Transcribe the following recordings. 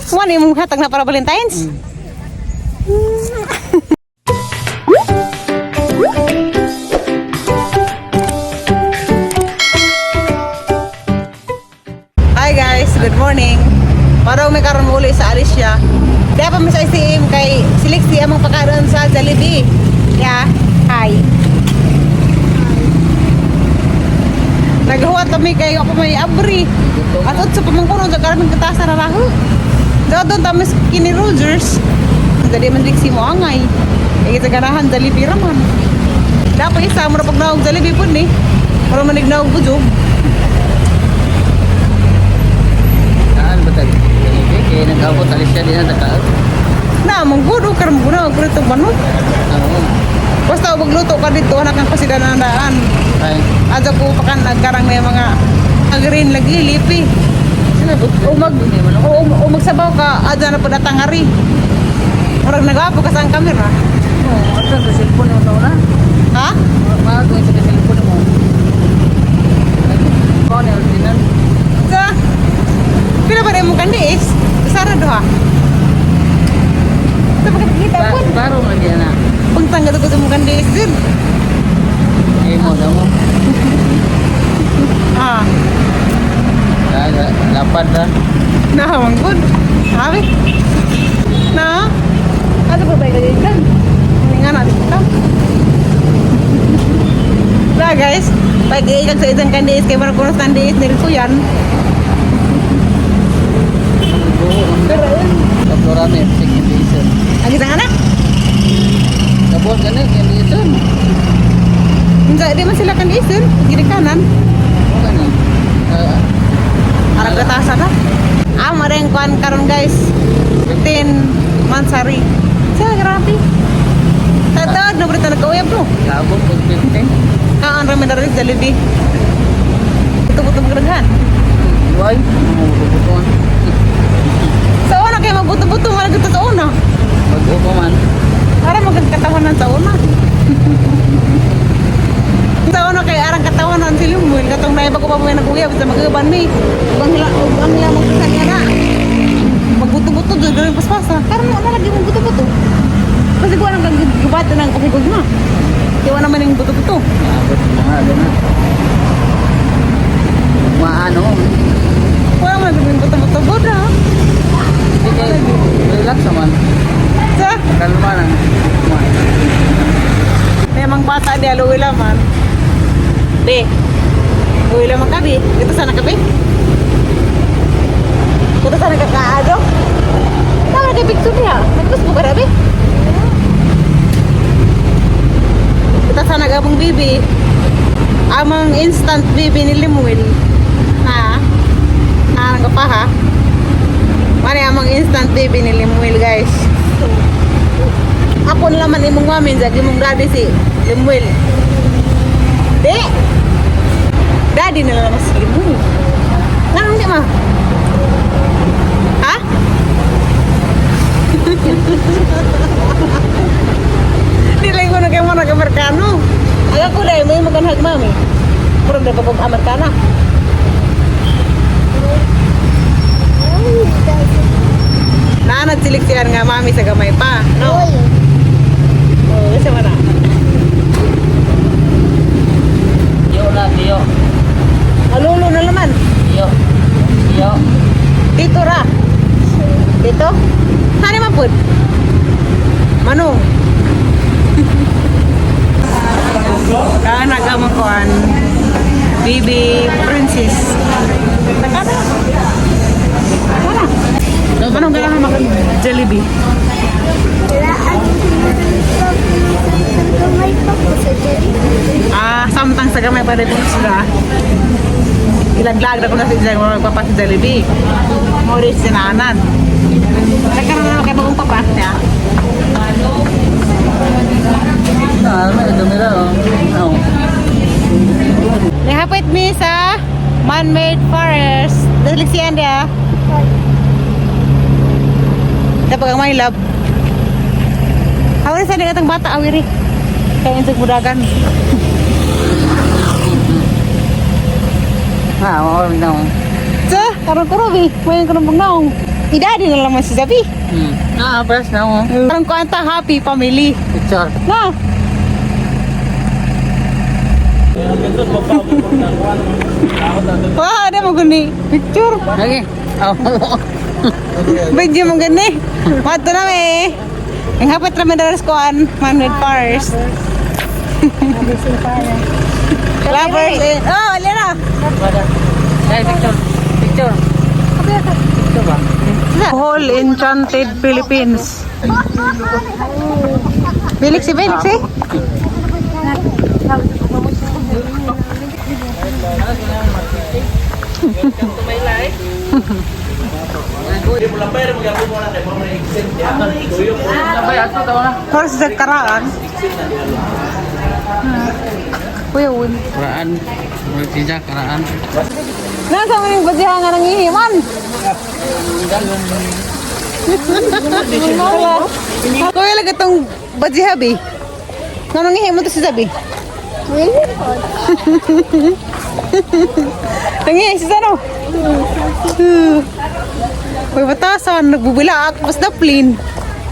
Mo ni imong hatag na para Valentine's? Hi guys, good morning. Parang may karon uli sa Alicia. Di pa mi sa ICM kay siliksi among pagkaroon sa Jollibee. Yeah, hi. Naghuwat kami kay ako may abri. At utso pa man kuno sa karon katasa ra raho. Daw doon tamis kini Rogers. Dali man liksi mo angay. Kay sa ganahan Jollibee ra man. Dapat isa mo ra pag naog Jollibee pud ni. Mura man naog bujog. Saan ba tag? Kaya nag-abot alis siya din na takaan. Na, manggudo karon mo na og itong manok. Oo. Basta magluto ka dito, anak ang pasidanandaan. Ay. Adto ko pa kan nagkarang may mga green lagi lipi. O mag o magsabaw ka adto na pud atangari. Murag nagapo ka sa ang kamera. Oo, ano sa cellphone mo sa una? Ha? Mago sa cellphone mo. Kau ni original. Sa Pila ba rin mong kandiis? Sara duha. Sa pagkakita po. Baro lagi na. Pagtanggal ko sa mong kandiis din. Eh mo damo. Ah, Lapad ra. na good. Sabi. Na. Ano ba ba yung kan? Hindi nga natin kita. Na guys, pag iikag sa isang kandiis, kay marang kunos kandiis, nilko yan. Pero, Tatlo rami, second edition. ang isang anak. Tapos gani, second edition. Hindi, di man sila kandiis din. Ginikanan. O gani. Ah, Arang katasa na. Ah, mareng kuan karon guys. 10 mansari. Sa grabe. Tatawag na brita nagkauyab no. Kabot og 15. Kaan rami na rin Jollibee. Ito buto magdaghan. Why? Mabubutuan. Sa una kay magbuto-buto man gito sa una. Mag-upo man. Para magkatawanan sa una. Sa una kay arang katawanan si Lumuel katong naibag ko pa mo naguyab sa mag-uban mi. Ubang la ubang la magkasanya na. Magbuto-buto doon gawin paspasa. Karon mo na lagi mong buto-buto. Kasi kuha nang gubata ng kahigog na. Kaya naman yung buto-buto. Abot mga gana. Maano? Kuha naman yung buto-buto. Buda. Sige, relax naman. Sa Kalma lang. May mga bata di alo man. Be. Uwi lamang kabi. Ito sana kabi. Ito sana kakaado. Tama na kay picture niya. Nagpus mo ka na, be? Ito sana gabong bibi. Amang instant bibi ni Limuel. Ha? Ha, ka pa ha? Mani amang instant baby ni Limuel, guys. Ako na laman imong mamin, sa imong daddy si Limuel. Di! Daddy na naman si Limuel. Nga di ma? Ha? Di lang ko na kayo mo nag-Amerikano. Aga ko dahil mo yung maganhag mami. Puro na pag Amerikana. Naanad silik siya nga mami sa gamay pa. No? Oo, kasi mana. Iyo na, iyo. Alulo na naman. Iyo. Iyo. Dito ra. Dito? Hani man pud? Manong. Kana ka mo kuan. Baby princess. Nakana. Kana. Manong ganahan mag Jollibee. Ah, samtang sa gamay pa rin sila. Ilaglag na ko na si Jai, mga magpapa si Jollibee. Maurice sinanan. Nagkaroon na kay bagong papa niya. Ah, may dumira oh. Oh. Nahapit mi sa man-made forest. Daliksiyan dia. Dapat ang my love. Awiri sa atang bata awiri. Kaya insag budagan. Ha, mao rin daw. Sa, karon ko robi. May karon pang naong. Idadi na lang man si Zabi. Ah, press na mo. Parang kuanta happy family. Picture. Na. Wah, ada mo gani. Picture. Lagi. Oh. Video mo gani. Mato na me. Ang hapit ra man daras kuan, man with pars. Lovers in. Oh, alin na. Ay, picture. Picture. Picture ba? Whole Enchanted Philippines. Felix si Felix eh. Sabay, ato tawa na. Horse sa karaan. Kuya, win. Karaan. Magtija, karaan. Nasa mo yung basihan nga nang ihiman? Wala. Kuya, lagi itong bajihabi. Nga nang ihiman to si Zabi? Nangihi si Zano. Uy, batasan, nagbubilaak, mas daplin.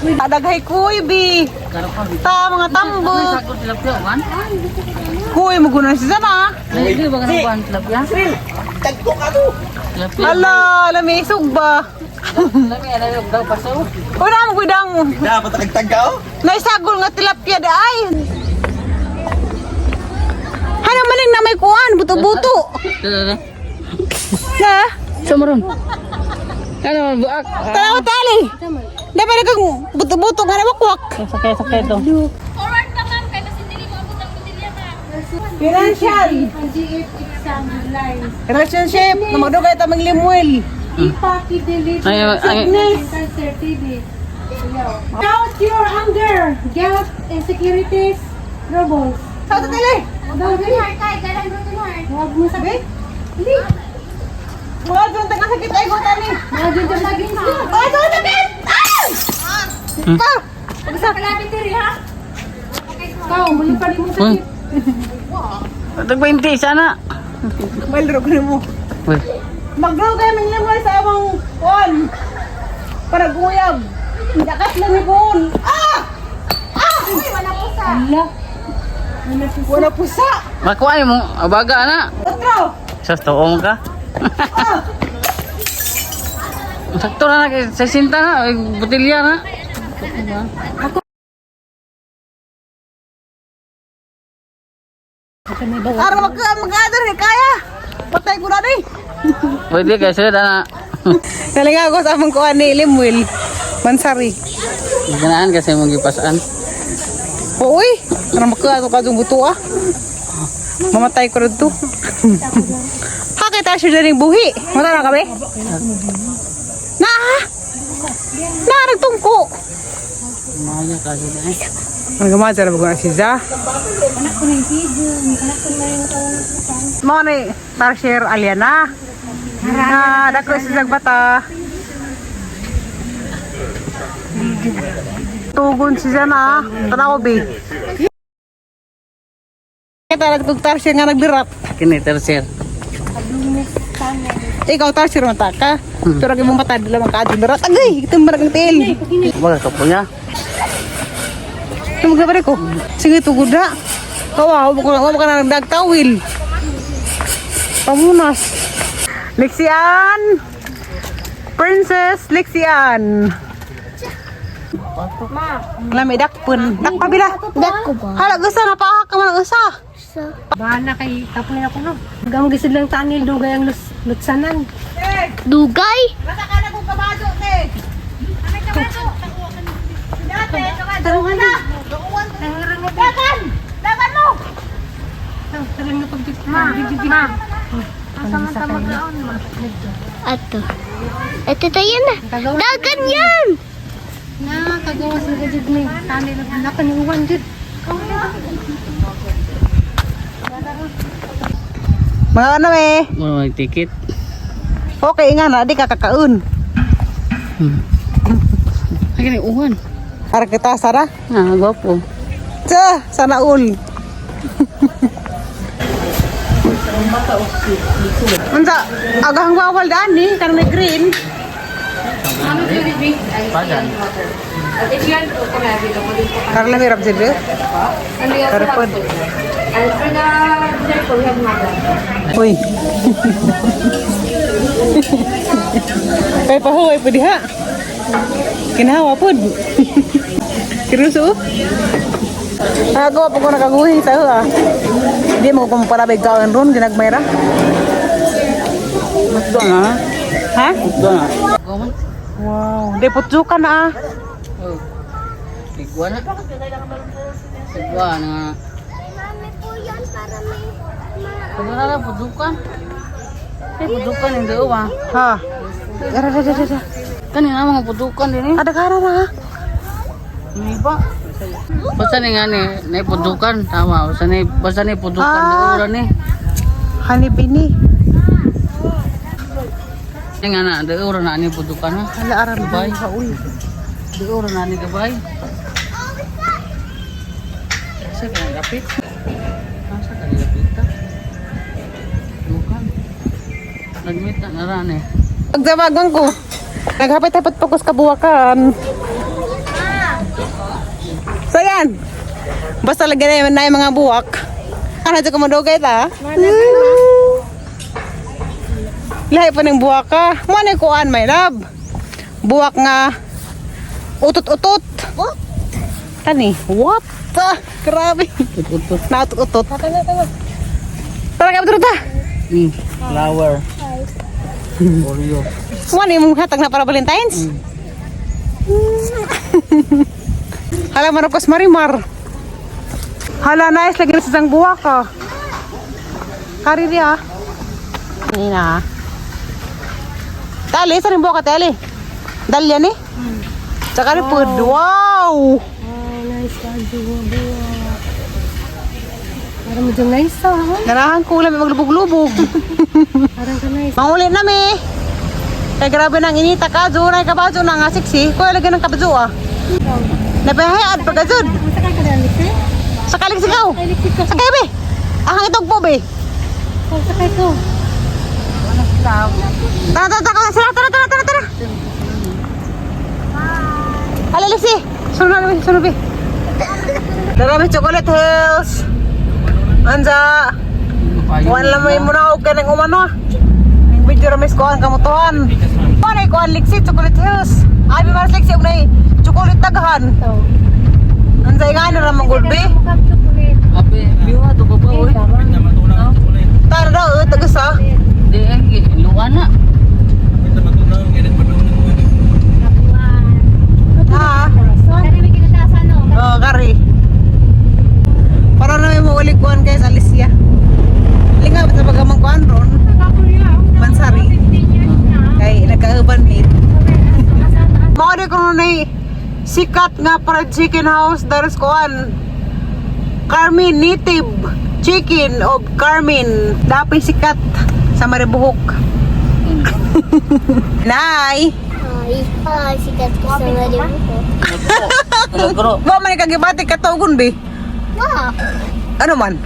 Adaghay kuy, bi. Ta, mga tambok. Sagot tilapia man. Kuy, magunan si Zana. Hindi ba ka nang tilapia? Tilapia. Ala, lamisog ba? Lami ala yung daw paso. Una mo gudang. Dapat tagtag ka, oh. Naisagol nga tilapia da ay. Hano maning na may kuan, buto-buto. Dada. Na, Samaron. Ano buak? tanaw tali. Dapat na kang buto-buto nga na wakwak. Sakay sakay to. Forward ka, ma'am, kay mas hindi mo abot ang botilya, ma'am. Financial. Relationship, na magdugay ta mang limuel. Ay ay. Count your anger, guilt, insecurities, troubles. Sa to tali. Kay, galang broken heart. Huwag mo sabi. Hindi. Wala doon taga sakit ay ko tali. Huwag mo sabi. Wala doon sakit. Ah! Pa. Sa kalapit diri, ha? Ikaw, muli pa rin mo Uy. sakit. Tag 20 sana. Malro ko nimo. Uy. Magdugay kayo mang limuel sa among kuan. Para guyab. Dakat lang ni kuan. Ah! Ah! Uy, wala po sa. Ala. Wala pusa. Makuha mo abaga na. Otro. Sa tuong ka. Sakto na na, 60 na, ay, botilya na. Ara mag mag-adar ni kaya. Patay ko na ni. Pwede kay sir na. Nalinga ako sa among kuan ni Limuel. Mansari. Ganaan kasi mong gipasaan. Uy, para magka ka dong buto ah. Mamatay ko rin to. Hakit ta siya rin buhi. Mata na kami? Na! Na, nagtungko. Mahal kasi na eh. Ang gamay sa na si Za. Mo ni Tarsier Aliana. Na dako si Zag bata. Tugon si Zana, tanaw bi. Kita nagtug Tarsier nga nagdirap. Kini tercer. Ikaw Tarsier man ta ka. Pero ang imong mata dila man ka dirat. Agay, itong marag ng tiil. Baga ka po niya. Tumug na ko. Sige tugod na. Kawa, wa ka na nagtawil. Pamunas. Lexian! Princess Lexian! Lami dakpon. Dakpa bila. Dako ba? Hala gusto na pa ka man usa. Bahala kay tapuin ako no. Gamang gisid lang tangil dugay ang lutsanan. Dugay? Basta ka na kung kabado te. Kabado. Dati, Tarungan na. Dagan! Dagan mo! Tarungan na pag Ma, ma. Ato. Ito tayo na. Dagan yan! Na, kagawa sa gajud ni. Tangil na kaniuwan jud. Mga ano eh. Mo may ticket. Okay nga na, di ka kakaon. Ay kini uwan. Ara kita sara. Ah, gwapo. Sa, sana all. Unsa, agahang bawal daan ni, kanang may green. Pagan. Karla may rabjid eh. Karapod. Uy. Kay pahuway po diha. Kinahawa pod. Kiruso. Ako pa ko nakaguhi sa ah. Di mo ko kumpara bay kaon ron ginagmay ra. Ito na. Ha? Ito na. Wow, di putsuka na ah. Oh. Igwa na. Igwa na. Mami po yan para may Pagkakala na pudukan. Eh, pudukan hindi uwa. Ha. Ara ra ra ra. Kanina mga pudukan din eh. Ada kara na. Yung iba. Basta ni nga ni, na pudukan. Tama. Basta ni pudukan. Ah. Ah. Ni. Hanibini. Ni nga na, di ura na ni pudukan ha. Hala ara Dubai. ra uy. Di ura na ni gabay. Asa ka lapit? Asa ka lapit ta? Dukan. Nagmit na na ran eh. Pagdawagan ko. Naghapit-hapit pa ko sa kabuwakan. So yan. Basta lagyan na yung mga buwak. Ano dyan kumudugay ta? Lahi pa ng buwak ka. Mo na kuan, my love. Buwak nga utot-utot. What? Tani, what? Ah, grabe. Utot-utot. Nautot-utot. Tara ka, ta. Flower. Oreo. Mo na yung hatag na para Valentine's. Hala, marukos marimar. Hala, nice. Lagi na sa isang buwak ah. Kariri ah. Ini na. Tali, saan yung buwak ka, tali? Dali yan eh. Tsaka rin po, wow! Oh, nice ka, buwa. Parang medyo nice ah. Ha? Ganahan ko lang, may maglubog-lubog. Parang ka nice. Manguli na mi. Kay grabe nang inita ka, dunay ka ba, na nga siksi. Kuya lagi ng kabadyo ah. Napahayad pagkajud. Masakay ka na, Alexi? Sakaling sigaw. Ay, Alexi ka. Sakay be. Ahang itog po be. Oh, sakay ko. Tara, tara, tara, tara, tara, tara, tara, tara. Ala, Lexi. Sunod na, sunod be. Tara, may Chocolate Hills. Anza. Kuan lang may muna og kanang umano. Ning video ra may kuan kamutuan. Kuan ay kuan Lexi Chocolate Hills. Ay maras Lexi og nay chocolate daghan. Ito. Anza ingano ra man gud be. Mukhang chocolate. Ape, biwa to ba ba oy? Tara daw eh, tagas ah. Di eh, luwan na. Ha. Kari may kinatasan no. Oh, kari. Para na may maulig kuan kay sa Alicia. Linga sa pagamang kuan ron. Mansari. Kay nagkauban meat. Mao di kuno nay sikat nga fried chicken house daros kuan. Carmen Native Chicken of Carmen. Dapay sikat sa Maribuhok. Nay, Ay, ay, sikat ko sa Maribuhok. Nagro. wa man kagibati katugon be. Wow. Ano man?